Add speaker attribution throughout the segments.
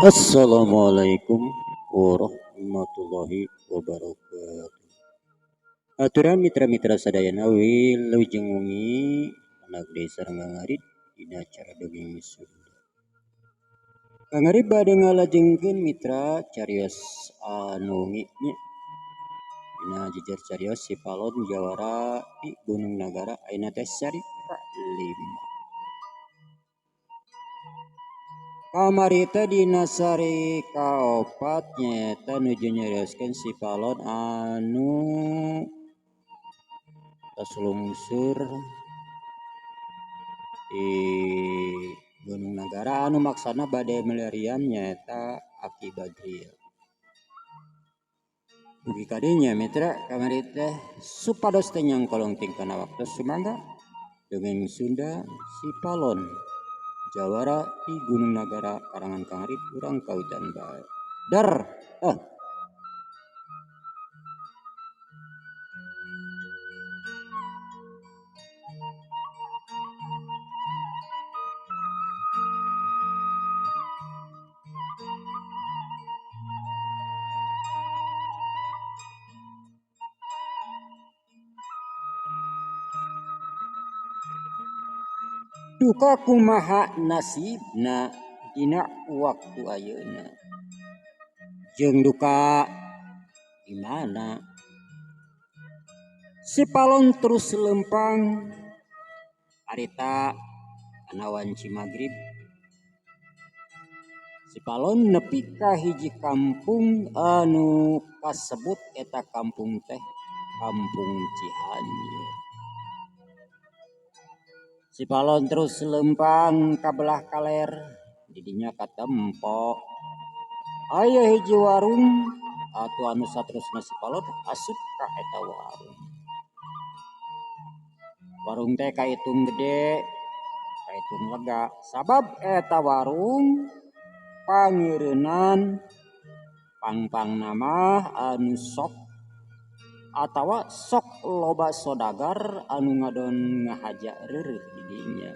Speaker 1: Assalamualaikum warahmatullahi wabarakatuh. Aturan mitra-mitra sadayana, wilujeng wengi anak desa ngarit dina acara Dongeng Sunda. Kang Arif bade ngalajengkeun, mitra, carios anu wengi nya. Dina jejer carios Si Palon Jawara di Gunung Nagara, ayeuna teh sari ka-5. Kamari teh dina sari kaopat nyaeta nuju nyarioskeun si Palon anu tos lungsur di Gunung Nagara, anu maksana bade milarian nyaeta Aki Badril. Dugi ka dinya, mitra, kamari teh, supados teu nyangkolong tingkana waktu. Sumangga, Dongeng Sunda Si Palon Jawara di Gunung Nagara karangan Kang Arif, urang kawitan bae. Der. Eh. Duka kumaha nasibna dina waktu ayeuna, jeung duka di mana si Palon terus lempang. Harita kana wanci magrib si Palon nepi ka hiji kampung anu kasebut eta kampung teh Kampung Cihanyir. Si Palon terus lempang ka belah kaler, didinya katempo aya hiji warung atuh anu saterusna si Palon asup ka eta warung. Warung teh kaitung gede, kaitung lega, sabab eta warung pangeureunnan pang-pangna mah anu sok atawa sok loba sodagar anu ngadon ngahaja reureuh di dinya,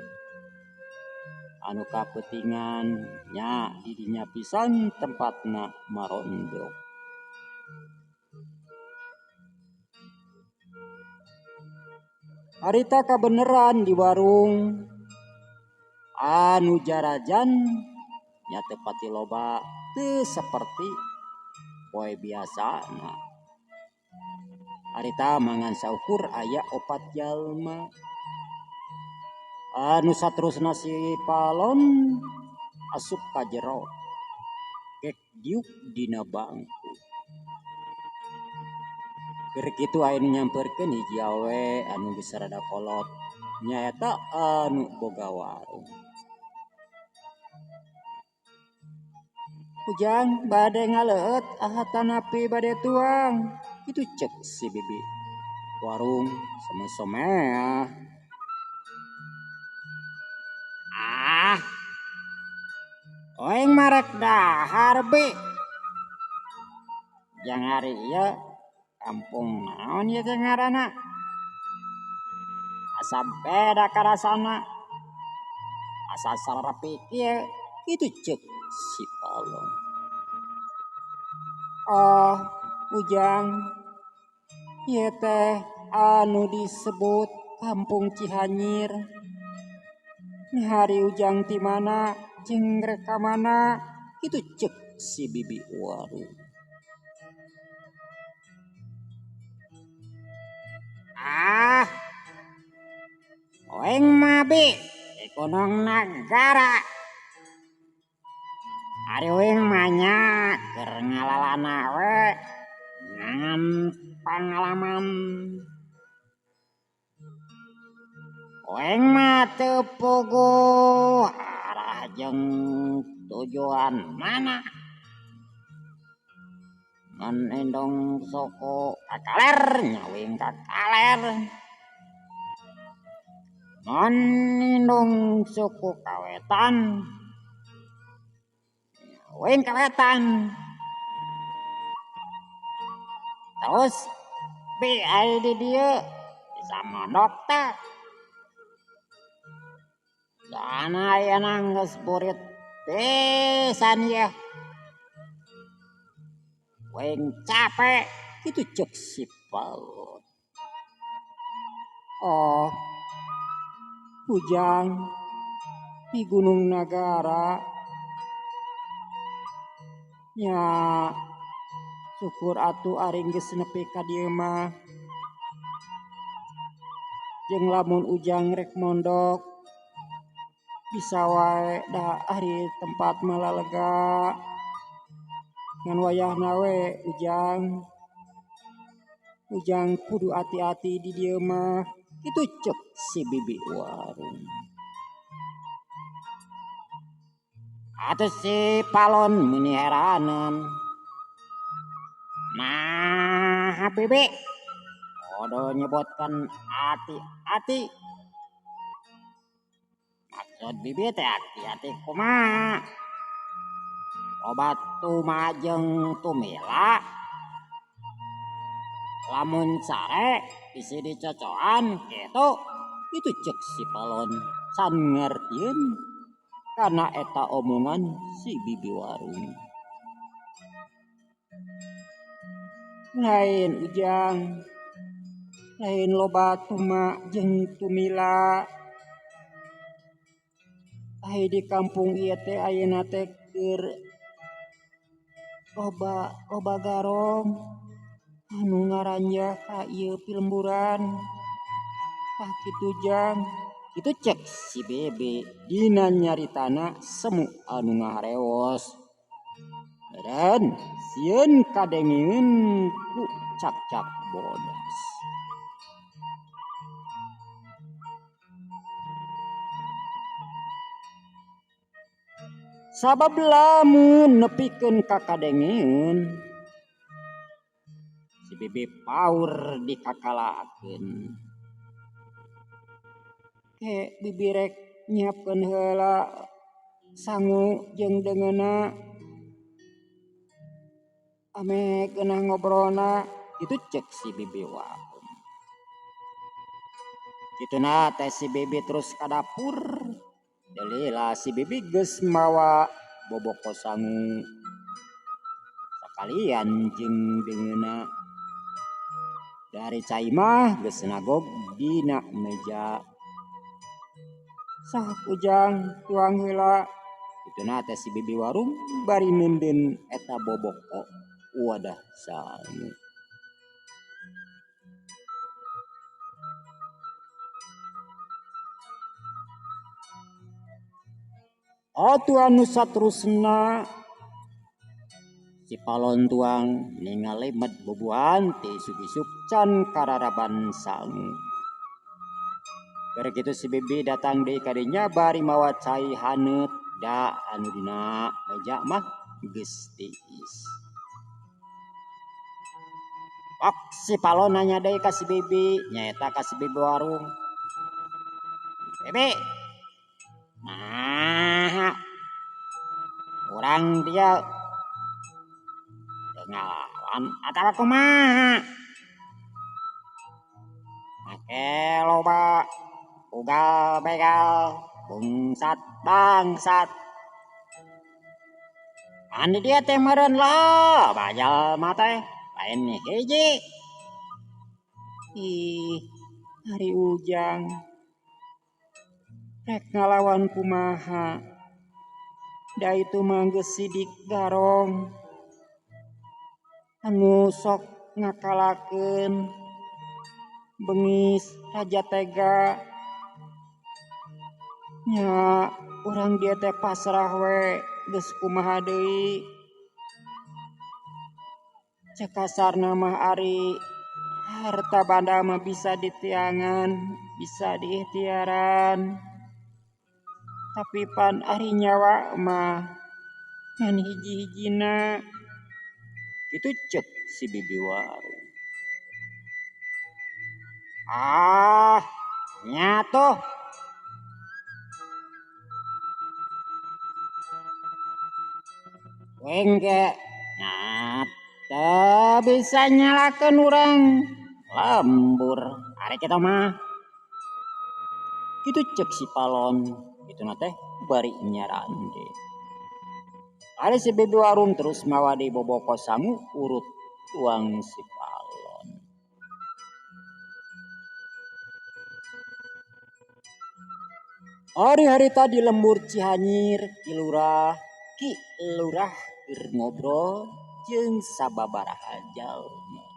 Speaker 1: anu kapeutingan nya di dinya pisan tempatna marondok. Harita kabeneran di warung anu jarajan nya teu pati loba, teu saperti poe biasana. Harita mangan saukur aya opat jalma. Anu saterusna si Palon asup ka jero, gek diuk dina bangku. Keur kitu aya nu nyamperkeun hiji awe anu geus rada kolot, nyaeta anu boga warung. "Ujang bade ngaleueut atanapi bade tuang?" kitu cek si bibi warung someah. "Ah, oeng mah rek dahar, Bi. Jang ari ieu kampung naon ieu teh ngaranna? Asa beda karasana. Asa sarepi kieu," kitu cek si Palon. "Oh, Ujang, ieu teh anu disebut Kampung Cihanyir. Ari Ujang ti mana jeung rek ka mana?" kitu cek si bibi warung. "Ah, oeng mah, Bi, di Gunung Nagara. Ari uing mah nya keur ngalalana we, ngangan pangalaman. Oeng mah teu puguh arah jeung tujuan mana. Mun indung suku ka kaler, nya uing ka kaler. Mun indung suku ka wetan, nya uing ka wetan. Terus, Bi, ari di dieu bisa mondok teh? Soalna ayeuna geus burit
Speaker 2: Pisan yeuh. Weng capek
Speaker 1: kitu cek si Palon. Oh, Ujang di Gunung Nagara nya syukur atuh ari geus nepi ka dieu mah. Jeung lamun Ujang rek mondok bisa wae da ari tempat mah lega. Ngan wayahna we Ujang. Ujang kudu hati-hati di dieu mah. Kitu cek si bibi warung.
Speaker 2: Atuh si Palon meni heranan. Nah, bibi kudu nyebutkan hati-hati. Maksud bibi teh hati-hati kumaha? Obat tuma jeung tumila. Lamun sare bisi dicocoan kitu.
Speaker 1: Itu cek si Palon can ngartieun kana eta omongan si bibi warung. Lain Ujang, lain loba tuma jeung tumila. Ai di kampung ieu teh ayeuna teh keur loba garong anu ngaranjah ka ieu pilemburan. Tah kitu Jang,
Speaker 2: kitu cek si Bebe dina nyaritana semu anu ngaharewos.
Speaker 1: Meren sieun kadengeun ku cak-cak bodas. Sabab lamun nepikeun ka kadengeun si Bebe paur dikakalakeun. Ke bibi rek nyiapkeun heula sangu jeung deungeunna ame geunah ngobrolna,
Speaker 2: kitu cek si Bibi warung. Kituna teh si Bibi terus ka dapur. Delila si Bibi geus mawa boboko sangu sakalian jeung deungeunna. Dari cai mah geus nagog dina meja.
Speaker 1: Sah Ujang tuang heula.
Speaker 2: Kituna teh si Bibi warung bari neundeun eta boboko wadah sangu. Atuh anu saterusna
Speaker 1: si Palon tuang ningali med bubuhan ti isuk-isuk can kararaban sangu. Keur kitu si Bibi datang deui ka dinya bari mawa cai haneut da anu dina meja mah geus tiis.
Speaker 2: Pak si Palon nanya deui ka si Bibi, nyaeta ka si Bibi warung. Bibi, nah, urang dia ngalawan atawa kumaha? Make loba ugal begal bungsat bangsat. Anu dia teh meureun lah bajal mah teh lain hiji.
Speaker 1: Ih, ari Ujang rek ngalawan kumaha? Da itu mah geus sidik garong anu sok ngakalakeun bengis raja tega. Nya urang dia teh pasrah we geus kumaha deui. Cek kasarna mah ari harta banda mah bisa ditiangan, bisa diikhtiaran. Tapi pan ari nyawa mah ngan hiji-hijina.
Speaker 2: Kitu cek si Bibi warung. Ah, nya tuh. Wengke, nah, teu bisa nyalakeun urang lembur. Ari kitu mah.
Speaker 1: Kitu cek si Palon, kituna teh bari nyarande.
Speaker 2: Ari si Bibi Warung terus mawa deui boboko sangu urut tuang si Palon. Ari harita di lembur Cihanyir Ki Lurah Ki Lurah keur ngobrol jeung sababaraha jalma.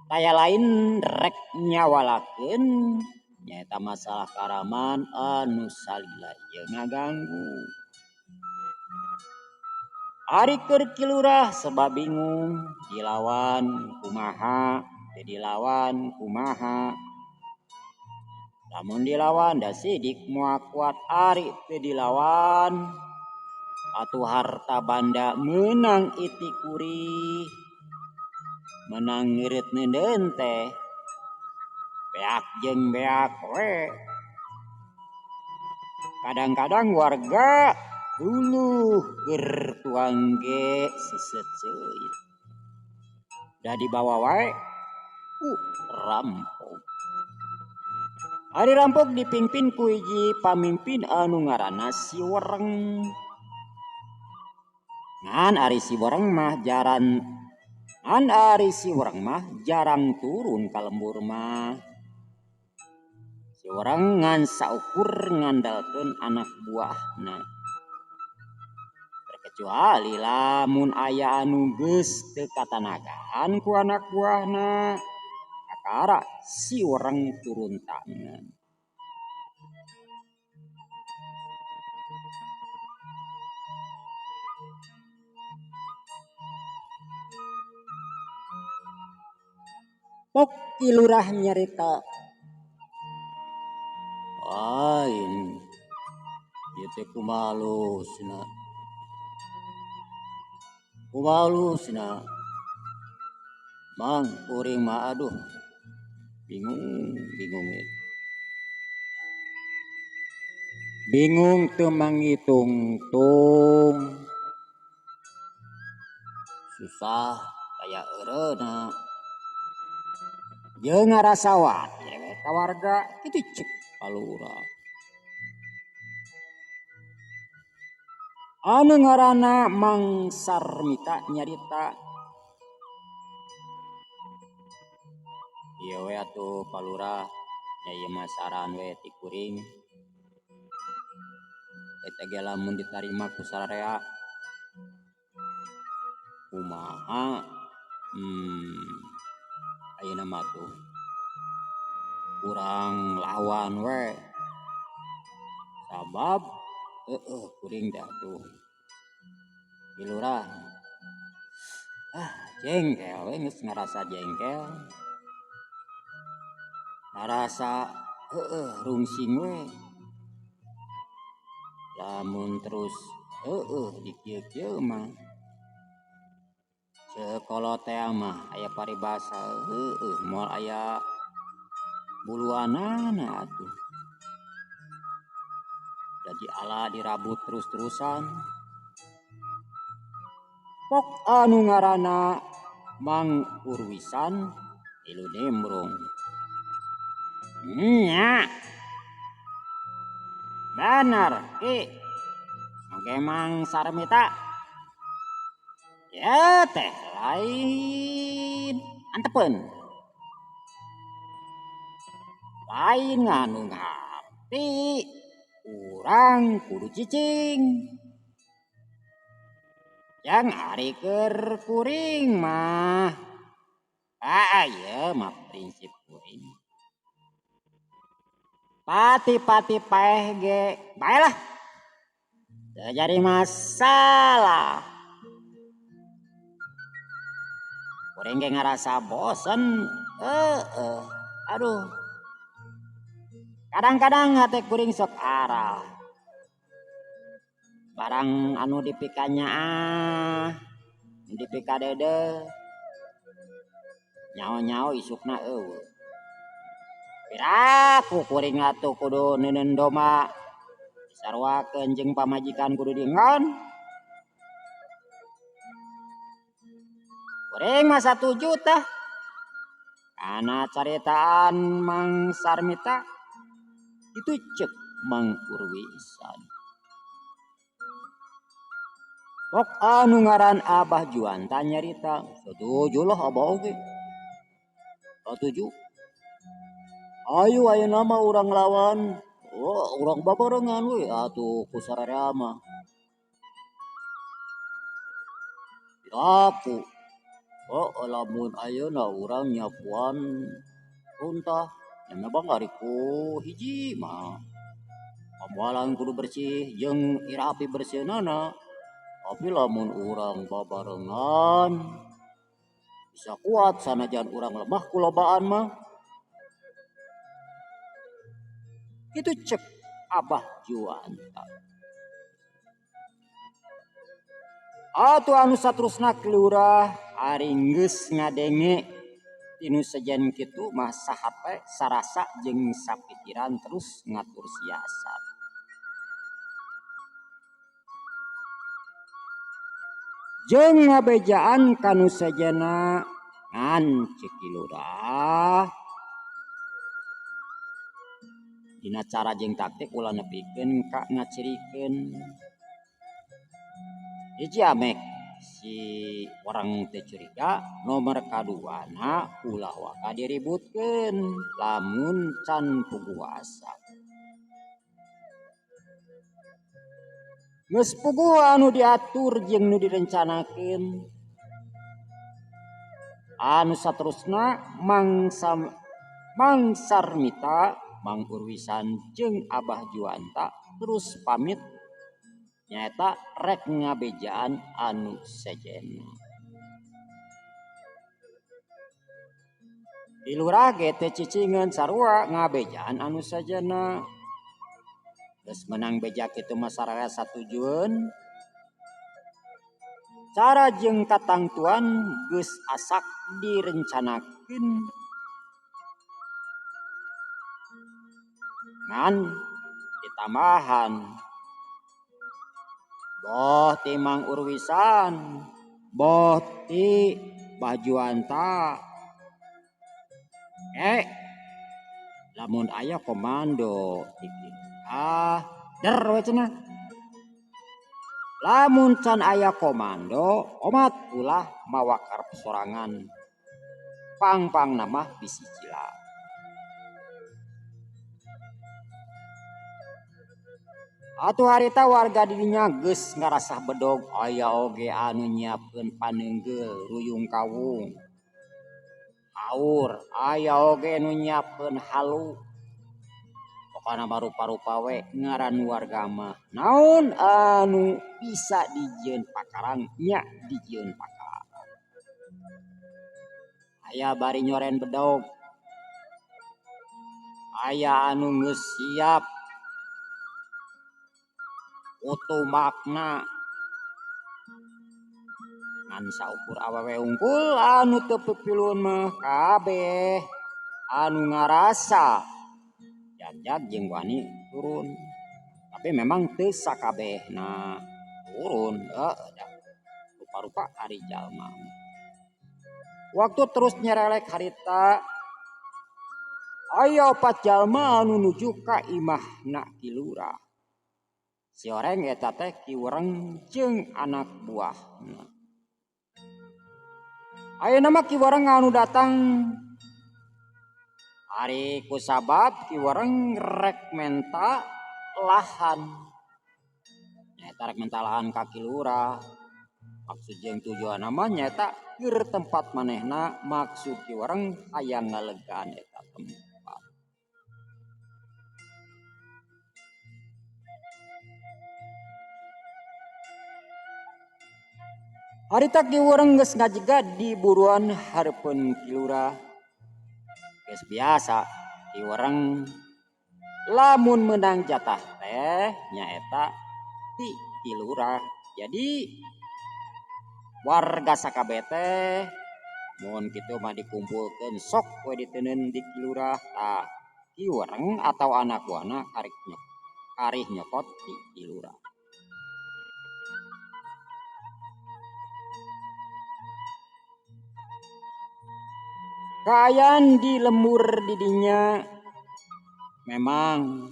Speaker 2: Taya lain rek nyawalakeun nyaeta masalah karaman anu salila ieu ngaganggu. Ari keur Ki Lurah serba bingung dilawan kumaha teu dilawan kumaha. Lamun dilawan da sidik moal kuat ari teu dilawan atuh harta banda meunang iti kurih meunang ngeureut neundeun teh beak jeung beak we. Kadang-kadang warga huluh keur tuang ge seuseut seuit. Da dibawa wae ku rampok. Ari rampok dipimpin ku hiji pamimpin anu ngaranna Si Wereng. Ngan ari Si Wereng mah jaran ngan ari Si Wereng mah jarang turun ka lembur mah. Si Wereng ngan saukur ngandalkeun anak buahna. Terkecuali lamun aya anu geus teu katanagaan ku anak buahna. Kakara Si Wereng turun tangan. Pok Ki Lurah nyarita. Lain ieu teh kumaha alusna. Kumaha alusna. Mang kuring mah aduh bingung bingung ieu. Bingung teu mangitungtung. Susah kaya eureuna. Jeung ngarasa wae we ka warga kitu ceuk Pak Lurah. Anu ngaranna Mang Sarmita nyarita. Ieu we atuh Pak Lurah nya ieu mah saran we ti kuring. Eta ge lamun ditarima ku sararea kumaha? Ayeuna mah tuh kurang lawan we. Sabab heueuh kuring teh atuh. Ki Lurah. Ah, jengkel we geus ngarasa jengkel. Ngarasa heueuh rungsing we. Lamun terus heueuh dikieu-kieu mah ceuk kolot teh mah aya paribasa heueuh moal aya buluanana atuh. Jadi ala dirabut terus-terusan. Pok anu ngaranna Mang Urwisan tilu nimbrung. Nya. Bener Ki. Oke Mang Sarmita. Ya teh lain antepeun. Lain nganu ngarti. Urang kudu cicing. Jang ari keur kuring mah. Ah ieu mah prinsip kuring. Pati-pati paeh ge bae lah. Teu jadi masalah. Kuring ge ngarasa bosen. Heueuh. Aduh. Kadang-kadang hate kuring sok arah. Barang anu dipikanyaah, dipikadeudeuh. Nyaho-nyaho isukna eueuh. Piraku kuring atuh kudu neuneun domba. Disaruakeun jeung pamajikan kudu diengon. Kuring mah satuju tah. Kana caritaan Mang Sarmita itu ceuk Mang Urwisan. Pok anu ngaran Abah Juanta nyarita, "Setuju lah abah oge. Setuju. Ayo ayeuna mah urang lawan. Oh, urang babarengan we atuh ku sararea mah." Aku. Oh, lamun ayeuna urang nyapuan runtah, nya memang ari ku hiji mah. Pamualan kudu bersih jeung irapi bersihna. Tapi lamun urang babarengan bisa kuat sanajan urang lemah kulobaan mah. Itu cek Abah Juanta. Atuh anu saterusna kelurah ari geus ngadenge tinu sejen kitu mah sahate sarasa jeung sapikiran terus ngatur siasat. Jeung ngabejaan kanu sejena ngan cek Ki Lurah dina cara jeung taktik ulah nepikeun ka ngacirikeun. Hiji amek si orang teh curiga, nomor kaduana ulah waka diributkeun lamun can puguasa. Geus puguh anu diatur jeung nu direncanakeun. Anu saterusna Mang Sarmita, Mang Urwisan jeung Abah Juanta terus pamit nyaeta rek ngabejaan anu sejenna. Di lurah ge teh cicingeun sarua ngabejaan anu sejenna. Geus menang beja kitu mah sararea satujueun. Cara jeung katangtuan geus asak direncanakeun. Ngan ditambahan boh ti Mang Urwisan, boh ti Bah Juanta. Lamun aya komando iki. Ah, der we cenah. Lamun can aya komando, omat ulah mawa karep sorangan. Pang-pang nama bisi cilaka. Atuh harita warga didinya geus ngarasah bedog aya oge anu nyiapkeun paneunggeul ruyung kawung. Aur aya oge nu nyiapkeun halu. Pokona mah rupa-rupa we ngaran warga mah. Naon anu bisa dijieun pakarang nya dijieun pakarang. Aya bari nyoren bedog. Aya anu geus siap utuh makna ngan saukur awewe unggul anu teu pipilun mah kabeh anu ngarasa jag-jag jeung wani turun, tapi memang teu sakabehna turun, dah rupa-rupa ari jalma. Waktu terus nyerelek harita aya opat jalma anu nuju ka imahna Ki Lurah. Si oreng eta teh Ki Wereng jeung anak buahna. Ayeuna mah Ki Wereng anu datang ari kusabab Ki Wereng rek menta lahan. Nyaeta rek menta lahan ka Ki Lurah. Maksud jeung tujuanna mah nyaeta keur tempat manehna, maksud Ki Wereng hayang ngalegaan eta tempat. Harita Ki Wereng geus ngajega di buruan hareupeun Ki Lurah. Geus biasa Ki Wereng lamun meunang jatah teh nyaeta ti Ki Lurah. Jadi warga sakabeh teh mun kitu mah dikumpulkeun sok we diteundeun di Ki Lurah. Tah Ki Wereng atau anak buahna karih nyokot di Ki Lurah. Kaayaan di lembur didinya memang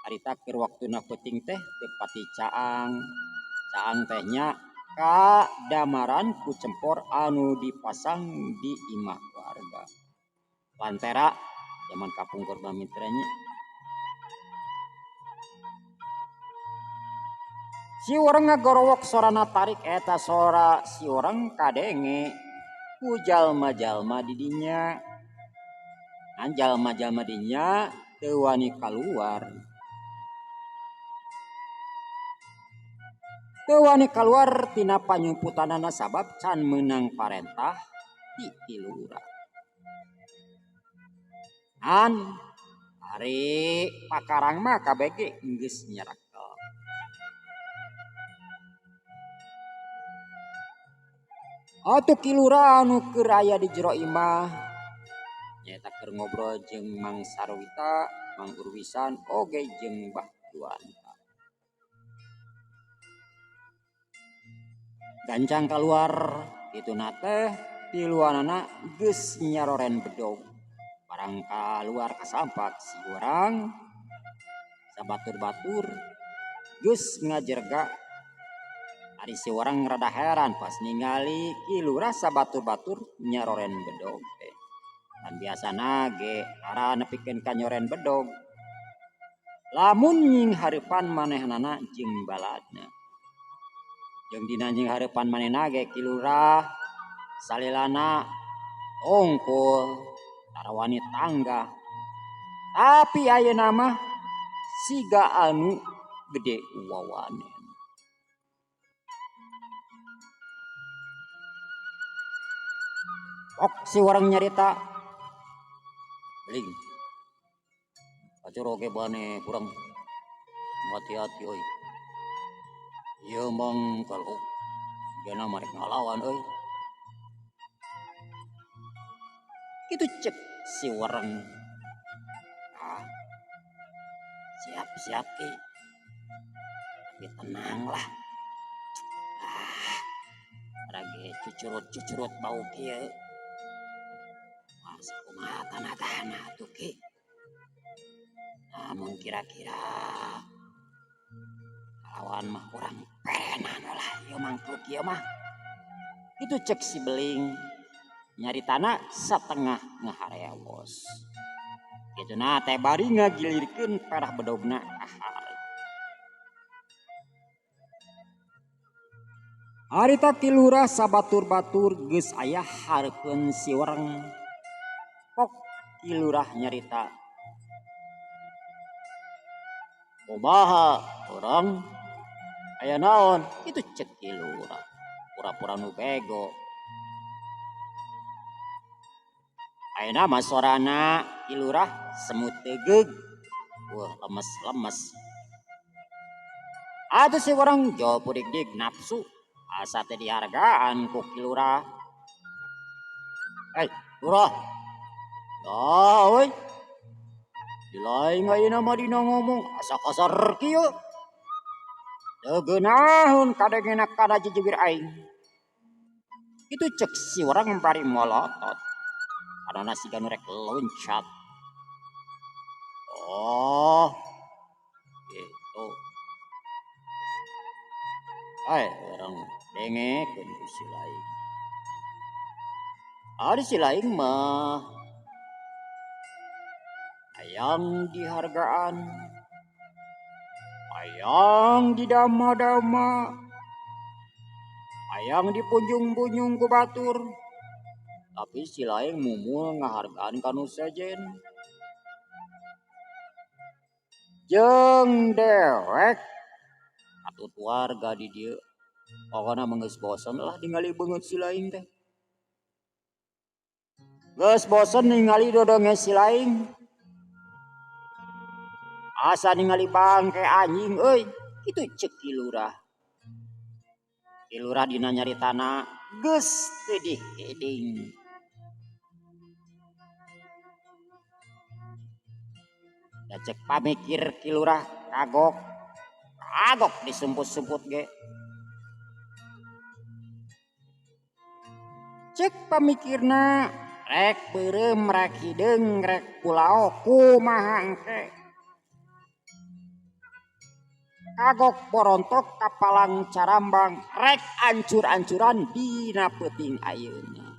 Speaker 2: harita keur waktuna peuting teh teu pati caang. Caang teh nya kadamaran ku cempor anu dipasang di imah warga. Lantera zaman kapungkur mah mitra nya. Si urang ngagorowok sorana tarik eta sora si urang kadenge ku jalma-jalma di dinya. Ngan jalma-jalma dinya teu wani kaluar. Teu wani kaluar tina panyumputanana sabab can meunang parentah ti Ki Lurah. Ngan ari pakarang mah kabeh ge geus nyerekel. Atuh Ki Lurah anu keur aya di jero imah nyaeta keur ngobrol jeung Mang Sarwita, Mang Urwisan oge jeung Bah Juanta. Gancang kaluar kituna teh tiluanana geus nyaroren bedog. Barang kaluar kasampak si urang sabatur-batur geus ngajerga. Ari si urang rada heran pas ningali Ki Lurah sabatur-batur nyaroren bedog teh. Kan biasana ge ara nepikeun ka nyoren bedog. Lamun nying hareupan manehnana jeung baladna. Jeung dina nying hareupan manehna ge Ki Lurah salilana tongkol tarawani tangga. Tapi ayeuna mah siga anu gede wawanen. Ok si urang nyarita beling acur oge bane kurang hati-hati euy. Ieu mong kalau sigana marek ngalawan euy. Kitu cek si urang. Ah, siap-siap ki. Tapi tenanglah. Ah, rage cucurut-cucurut bau kieu. Masa kumaha tanagana atuh ki. Namun kira-kira lawan mah kurang perenan lah ieu mangkluk ieu mah. Itu cek si beling nyari tanah setengah ngaharewos. Kitu na teh bari ngagilirkeun perah bedogna ka hareup. Harita Ki Lurah sabatur-batur geus aya hareupeun si wereng. Pok Ki Lurah nyarita. Kumaha urang? Aya naon? Kitu cek Ki Lurah. Pura-pura nu bego. Ayeuna mah sorana Ki Lurah semut tegeug. Wah, lemes-lemes. Atuh si urang jauh pudik-dik nafsu. Asa teh dihargaan ku Ki Lurah. Lurah. Dah euy. Di lain ayeuna mah dina ngomong asa kasar kieu. Teu geunaheun kadengena kana jejebir aing. Kitu cek si urang bari molotot. Karena siga nu rek loncat. Oh, gitu. Orang dengekeun ku si lain. Ari si lain mah hayang dihargaan, hayang didama-dama, hayang dipunjung-punjung ku batur. Tapi si lain mumul ngahargaan ka nu sejen. Jeung dewek atut warga di dieu. Pokona mah geus bosen lah ningali beungeut si lain teh. Geus bosen ningali dodonge si lain. Asa ningali bangke anjing euy. Kitu ceuk Ki Lurah. Ki Lurah dina nyaritana geus teu dihiding. Da cek pamikir Ki Lurah kagok. Kagok disumput-sumput ge. Cek pamikirna rek beureum rek hideung rek pulao kumaha engke. Kagok borontok kapalang carambang rek ancur-ancuran dina peuting ayeuna.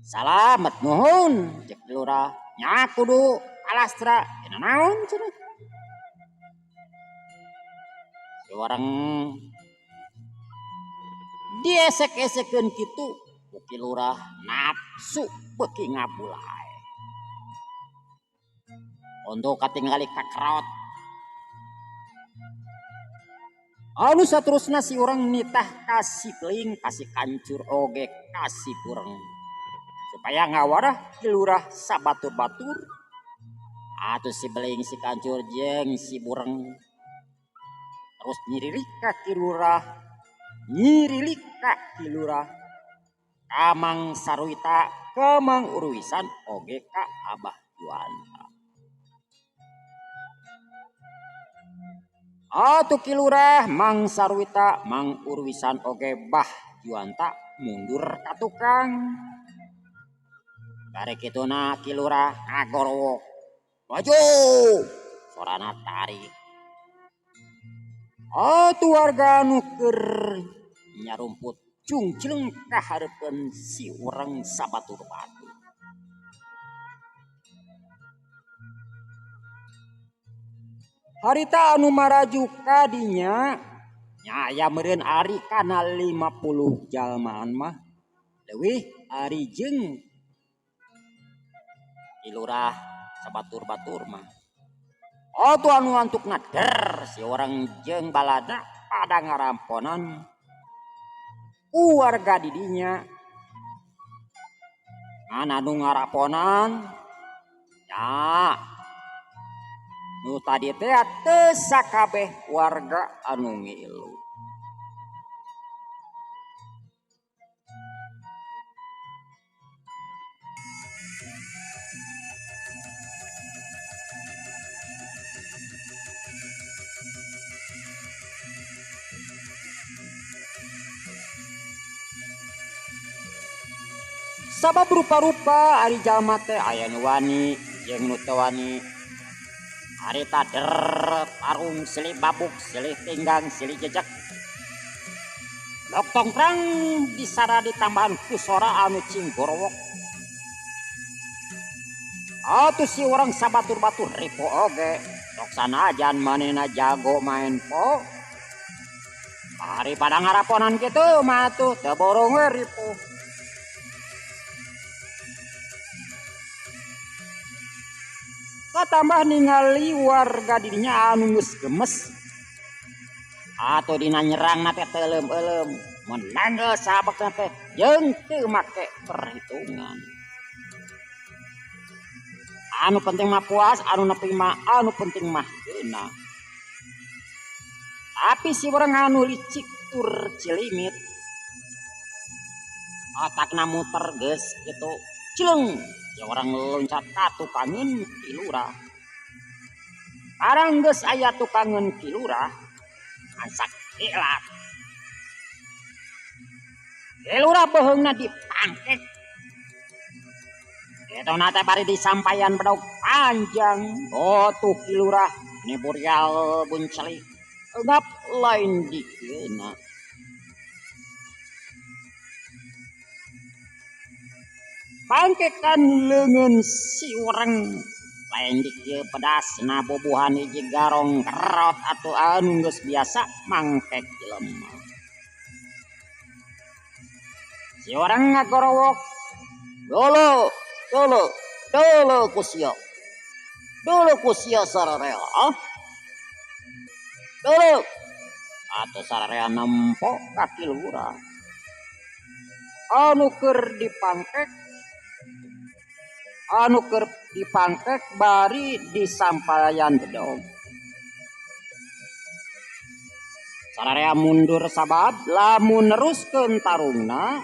Speaker 2: Salamet nuhun cek lurah nya kudu alastra dina naon cenah. Si orang diesek-esekeun kitu ku Ki Lurah nafsu beuki ngabulai. Untuk katingali kakraot. Anu saterusna si urang nitah kasih peling, kasih kancur oge, kasih pureng. Supaya ngawarah Ki Lurah sabatur-batur. Atuh si beling, si kancur jeung si bureng. Terus nyirilik ka Ki Lurah, nyirilik ka Ki Lurah. Kamang Saruita, Kamang Uruisan oge ka Abah Juanta. Atuh Ki Lurah, Mang Sarwita, Mang Urwisan oge Bah Juanta mundur ka tukang. Bari kituna Ki Lurah ngagorowok. Maju! Sorana tarik. Atuh warga nu keur nyarumput cungcleng ka hareupeun si urang sabatur-batur. Harita anu maraju kadinya nya aya meureun ari kana 50 jalmaan mah leuwih ari jeung Ki Lurah sabatur-batur mah. Atuh anu antukna der si urang jeung balada pada ngaramponan ku warga didinya. Ngan anu ngaraponan nya nu tadi teh teu sakabeh warga anu ngilu. Sabab rupa-rupa ari jalma teh aya nu wani jeung nu teu wani. Harita der tarung silih babuk silih tinggang silih jejak. Lok tongkrang disara ditambahan ku sora anu cing gorowok. Atuh si urang sabatur-batur ripo oge. Sok sanajan manehna jago main po. Ari pada ngaraponan kitu mah atuh teu borong we ripo. Katambah ningali warga dirinya anu geus gemes atau dina nyerang na teh teuleum-euleum menang sabekna teh jeung teu make perhitungan. Anu penting mah puas, anu nepi mah anu penting mah keuna. Tapi si urang anu licik tur cilimit otakna muter geus kitu cileng. Ya orang loncat ka tukangeun Ki Lurah. Barang geus aya tukangeun Ki Lurah, ansak kilat. Ki Lurah beuheungna dipangkek. Eta teh bari disampaian bedog panjang. Oh tuh Ki Lurah niburial buncelik. Engap lain dikeuna. Pangkekan leungeun si urang lain di kieu pedas na bubuhan hiji garong kerot atuh anu geus biasa mangkek jelema. Si urang ngagorowok, dulu dulu dulu ku sia, dulu ku sia sararea, ah? Dulu atuh sararea nempo ka Ki Lurah anu keur dipangkek. Anu keur dipangkek bari disampayan bedog. Sararea mundur sabab lamun neruskeun tarungna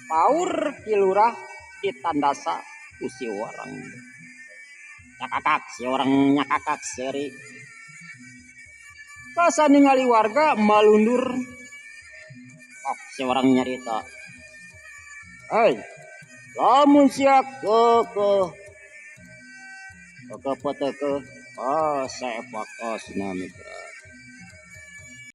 Speaker 2: paur Ki Lurah ditandasa ku si urang. Cakakak si urang nyakakak seuri. Basa ningali warga malundur. Kok si urang nyarita. Hei, lamun sia kekeh kekeh peteke, oh sepak osna mitra.